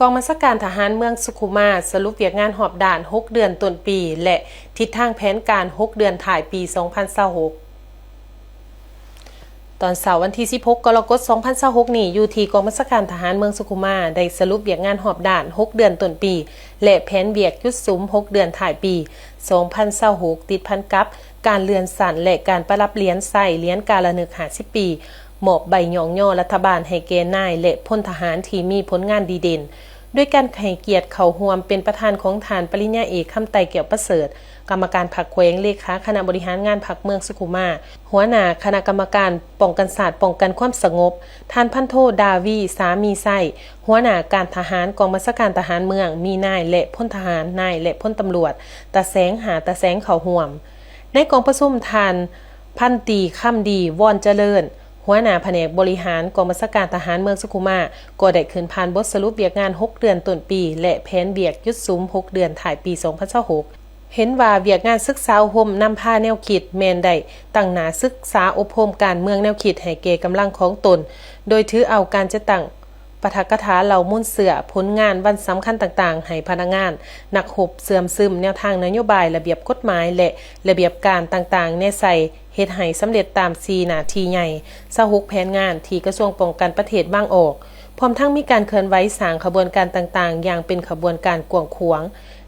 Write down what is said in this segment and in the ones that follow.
ກອງບັນຊາການທະຫານເມືອງສຸຂຸມາ ສະຫຼຸບວຽກງານຮອບດ້ານຫົກເດືອນຕົ້ນປີ ແລະ ທິດທາງແຜນການຫົກເດືອນທ້າຍປີສອງພັນຊາວຫົກ. ຕອນເຊົ້າວັນທີສິບຫົກ ກໍລະກົດ ສອງພັນຊາວຫົກນີ້ ຢູ່ທີ່ກອງບັນຊາການທະຫານເມືອງສຸຂຸມາ ໄດ້ສະຫຼຸບວຽກງານຮອບດ້ານຫົກເດືອນຕົ້ນປີ ແລະ ແຜນວຽກຈຸດສຸມຫົກເດືອນທ້າຍປີສອງພັນຊາວຫົກ ຕິດພັນກັບການເລື່ອນຊັ້ນ ແລະ ການປະດັບຫຼຽນໄສ້ ຫຼຽນກາລະນຶກຫ້າສິບປີ ມອບໃບຍ້ອງຍໍລັດຖະບານໃຫ້ແກ່ນາຍ ແລະ ພົນທະຫານທີ່ມີຜົນງານດີເດັ່ນ ດ້ວຍການໃຫ້ກຽດເຂົ້າຮ່ວມເປັນປະທານຂອງທ່ານປະລິນຍາເອກ ຄຳໄຕ ແກ້ວປະເສີດ ກຳມະການພັກແຂວງ, ເລຂາຄະນະບໍລິຫານງານພັກເມືອງສຸຂຸມາ, ຫົວໜ້າຄະນະກຳມະການປ້ອງກັນຊາດ ປ້ອງກັນຄວາມສະຫງົບ, ທ່ານພັນໂທ ດາວີ ສາມີໄຊ ຫົວໜ້າການທະຫານກອງບັນຊາການທະຫານເມືອງ, ມີນາຍ ແລະ ພົນທະຫານ, ນາຍ ແລະ ພົນຕຳຫຼວດ, ຕາແສງ ຫາ ຕາແສງ ເຂົ້າຮ່ວມ. ໃນກອງປະຊຸມ ທ່ານພັນຕີ ຄຳດີ ວອນຈະເລີນ ຫົວໜ້າພະແນກບໍລິຫານກອງບັນຊາການທະຫານເມືອງສຸຂຸມາ ກໍໄດ້ຂຶ້ນຜ່ານບົດສະຫຼຸບວຽກງານຫົກເດືອນຕົ້ນປີ ແລະ ແຜນວຽກຈຸດສຸມຫົກເດືອນທ້າຍປີສອງພັນຊາວຫົກ ເຫັນວ່າວຽກງານສຶກສາອົບຮົມນຳພາແນວຄິດ ແມ່ນໄດ້ຕັ້ງໜ້າສຶກສາອົບຮົມການເມືອງແນວຄິດໃຫ້ແກ່ກຳລັງຂອງຕົນ, ໂດຍຖືເອົາການຈັດຕັ້ງປາຖະກະຖາເລົ່າມູນເຊື້ອ, ຜົນງານວັນສຳຄັນຕ່າງໆ ໃຫ້ພະນັກງານ, ນັກຮົບເຊື່ອມຊຶມແນວທາງນະໂຍບາຍ, ລະບຽບກົດໝາຍ ແລະ ລະບຽບການຕ່າງໆ ແນໃສ່ ເຮັດໃຫ້ສຳເລັດຕາມສີ່ໜ້າທີ່ໃຫຍ່, ຊາວຫົກແຜນງານທີ່ກະຊວງປ້ອງກັນປະເທດວາງອອກ, ພ້ອມທັງມີການເຄື່ອນໄຫວສ້າງຂະບວນການຕ່າງໆ ຢ່າງເປັນຂະບວນການກວ້າງຂວາງ,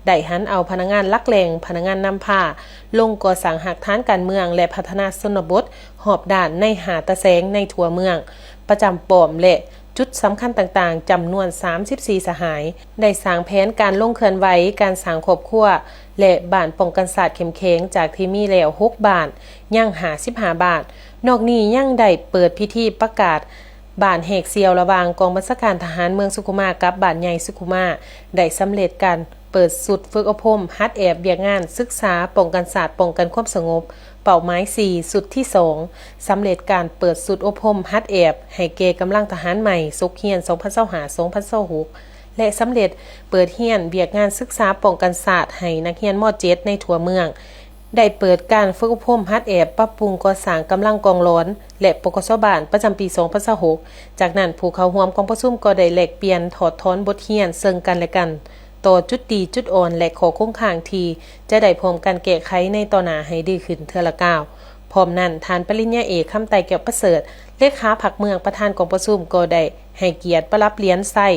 ໄດ້ຫັນເອົາພະນັກງານຫຼັກແຫຼ່ງ, ພະນັກງານນຳພາ ລົງກໍ່ສ້າງຮາກຖານການເມືອງ ແລະ ພັດທະນາຊົນນະບົດຮອບດ້ານໃນຫ້າຕາແສງໃນທົ່ວເມືອງ, ປະຈຳປ້ອມ ແລະ ຈຸດສຳຄັນຕ່າງໆ ຈຳນວນສາມສິບສີ່ສະຫາຍ, ໄດ້ສ້າງແຜນການລົງເຄື່ອນໄຫວການສ້າງຄອບຄົວ ແລະ ບ້ານປ້ອງກັນຊາດເຂັ້ມແຂງ ຈາກທີ່ມີແລ້ວຫົກບ້ານ ຍັງຫ້າສິບຫ້າບ້ານ. ນອກນີ້ຍັງໄດ້ເປີດພິທີປະກາດບ້ານແຫກສ່ຽວລະຫວ່າງກອງບັນຊາການທະຫານເມືອງສຸຂຸມາກັບບ້ານໃຫຍ່ສຸຂຸມາ ໄດ້ສຳເລັດການເປີດຊຸດຝຶກອົບຮົມຫັດແອບວຽກງານສຶກສາປ້ອງກັນຊາດ ປ້ອງກັນຄວາມສະຫງົບ ເປົ້າໝາຍສີ່ ຊຸດທີສອງ ສຳເລັດການເປີດຊຸດອົບຮົມຫັດແອບໃຫ້ແກ່ກຳລັງທະຫານໃໝ່ສົກຮຽນສອງພັນຊາວຫ້າ ສອງພັນຊາວຫົກ ແລະ ສຳເລັດເປີດຮຽນວຽກງານສຶກສາປ້ອງກັນຊາດໃຫ້ນັກຮຽນ ມ.ເຈັດ ໃນທົ່ວເມືອງ, ໄດ້ເປີດການຝຶກອົບຮົມຫັດແອບປັບປຸງກໍ່ສ້າງກຳລັງກອງຫຼອນ ແລະ ປກສ ບ້ານ ປະຈຳປີສອງພັນຊາວຫົກ. ຈາກນັ້ນ ຜູ້ເຂົ້າຮ່ວມກອງປະຊຸມກໍໄດ້ແລກປ່ຽນຖອດຖອນບົດຮຽນເຊິ່ງກັນແລະກັນ ຕໍ່ຈຸດດີ, ຈຸດອ່ອນ ແລະ ຂໍ້ຄົງຄ້າງທີ່ຈະໄດ້ພ້ອມກັນແກ້ໄຂໃນຕໍ່ໜ້າໃຫ້ດີຂຶ້ນເທື່ອລະກ້າວ. ພ້ອມນັ້ນ, ທ່ານປະລິນຍາເອກ ຄຳໄຕ ແກ້ວປະເສີດ ເລຂາພັກເມືອງ ປະທານກອງປະຊຸມ ກໍໄດ້ໃຫ້ກຽດປະດັບຫຼຽນໄສ້,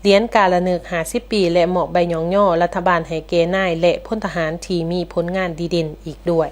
ຫຼຽນກາລະນຶກຫ້າສິບປີ ແລະ ມອບໃບຍ້ອງຍໍລັດຖະບານໃຫ້ແກ່ນາຍ ແລະ ພົນທະຫານທີ່ມີຜົນງານດີເດັ່ນອີກດ້ວຍ.